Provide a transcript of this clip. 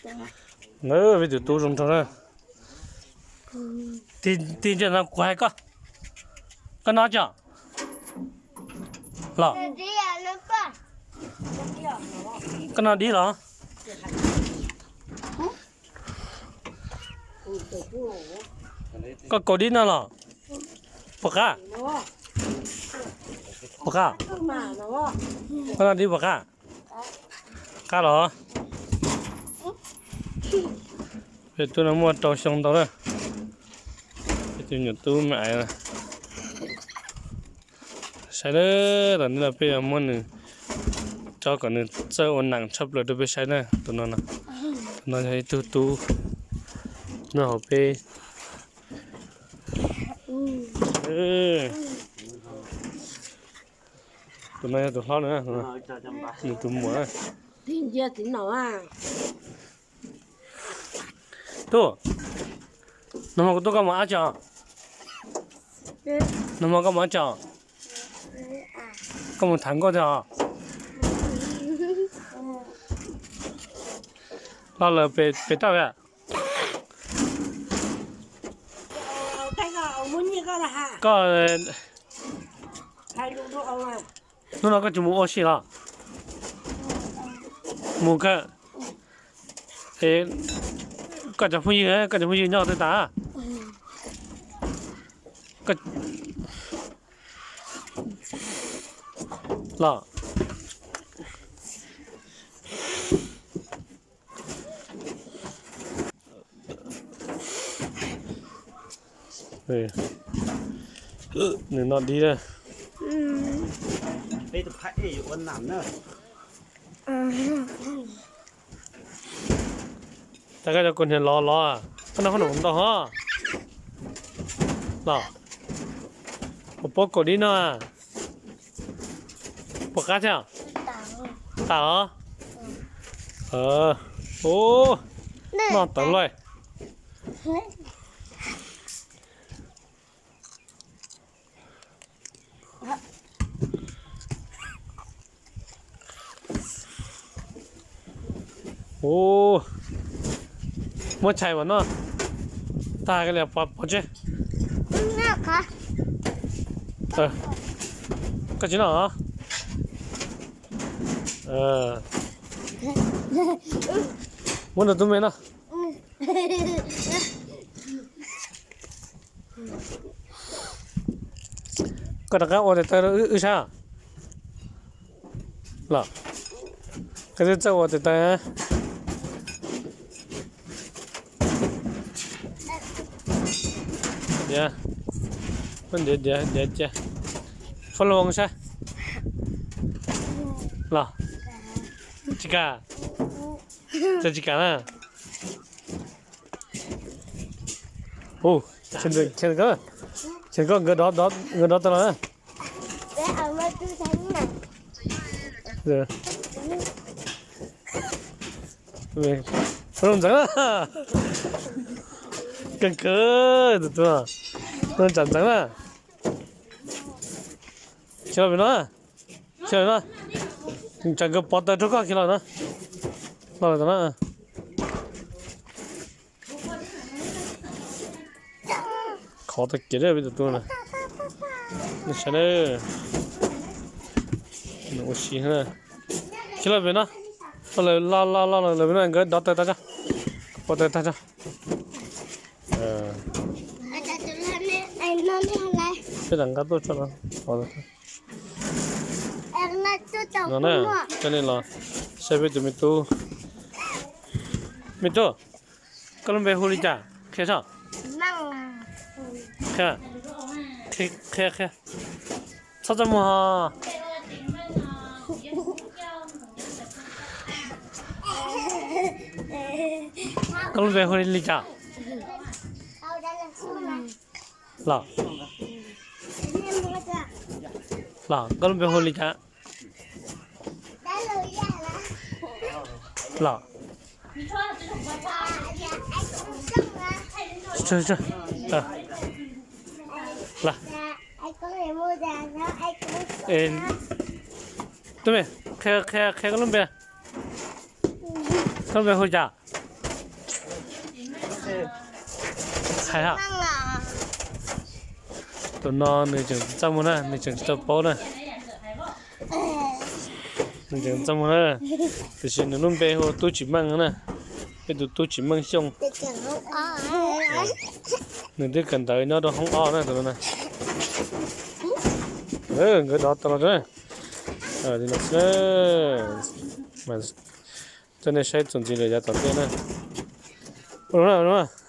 Peb tus tub zoo nraug na. Tig ntsia no kuv hais koj. Koj noj tso. Los. Koj noj dib los? Koj kaus dib no los? Puas qab? Puas qab? Koj noj dib puas qab? Qab los? Peb tub no muaj rau xyoo ntau lawm. Peb tus nyuam tub me aiv. Saib lawm, tam sim no peb yuav muab nws tso kom nws txawj ua nam tshaj plaws rau peb saib na. Tus no, tus no yog ib tug tub nyob hauv peb. Tus no yog tus hlob na, nws tus muam. Tub, nag hmo kuv tuaj koj mus ab tso? Nag hmo koj mus ab tso? Koj mus tham nkauj thiab os? Los lawm pem toj. Koj, hnub no koj tsis mus ua si los? Mus kawg. Koj cov phooj ywg, koj cov phooj ywg nyob twg tas? Los. Nws noj dib na. Tag koj cov kaus hniav lov lov, koj noj qhob noom ntau hos. Los, puas paub kaus dib no? Puas qab thiab? Tas os. Noj tawv luaj. Ub, muab tshais mas noj tag li pov tseg. Koj tsis noj? Muab rau tub me noj. Koj rov qab ua tes taw rau wb saib. Los, koj twb txawj ua tes taw. Diav, diav, diav cia. Foob loo saib. Los, tsis kam. Tsis kam na. Ub, ces koj nkawd dov tau los na. Ntxeev na. Kawg kawg tus tub no tsam ntxeev na. Khiav los pem no, khiav los no. Tsam nkawd pov taws rau koj khiav los no. Los lawm no. Khov tag kiag peb tus tub no. Nej saib na. Nws ua si na. Khiav los pem no. Los lawm, los los los lawm pem no, nkawd dov taws tag tso. Pov taws tag tso. Peb rov qab tuaj tso no. No na, coj nej los saib peb tus me tub. Me tub, koj lub npe hu li cas? Qhia tso. Qhia, qhia, qhia. Txhob txaj muag ho. Koj lub npe hu li cas? Los, los, koj lub npe hu li cas? Los, los. Tub me, qhia, qhia, qhia koj lub npe. Koj lub npe hu li cas? Hais hab. Tus no nws tseem txaj muag na, nws tseem tsis tau paub na. Nws tseem txaj muag na, tiam sis nws lub npe hu Tub Tsim Meej na. Peb tus Tub Tsim Meej Xyooj. Nws twb kawm ntawv nyob rau hoob ob na tus no na. Nkawd dov tau los. Coj nej saib txuas ntxiv lawm yav tom ntej na. Ua no na, ua no na.